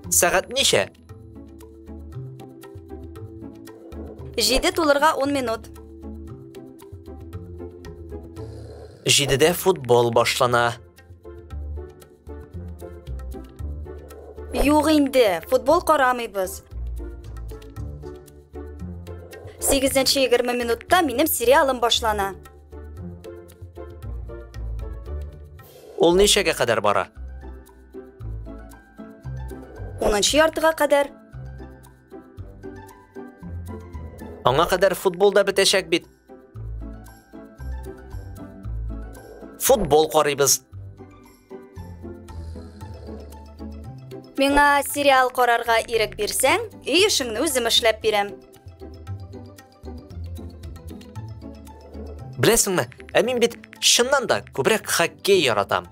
Сәгать ничә? 7 тулырга 10 минут. 7-дә футбол башлана. Юк инде, футбол карамыйбыз. 8:20 минутта минем сериалым башлана. Ул ничәгә кадәр бара? 10-нчы яртыга кадәр. Аңа кадәр футбол да бетәчәк бит. Футбол карыйбыз. Миңа сериал карарга ирек бирсәң, өй эшеңне үзем эшләп бирәм. Беләсеңме, ә мин бит чыннан да күбрәк хоккей яратам.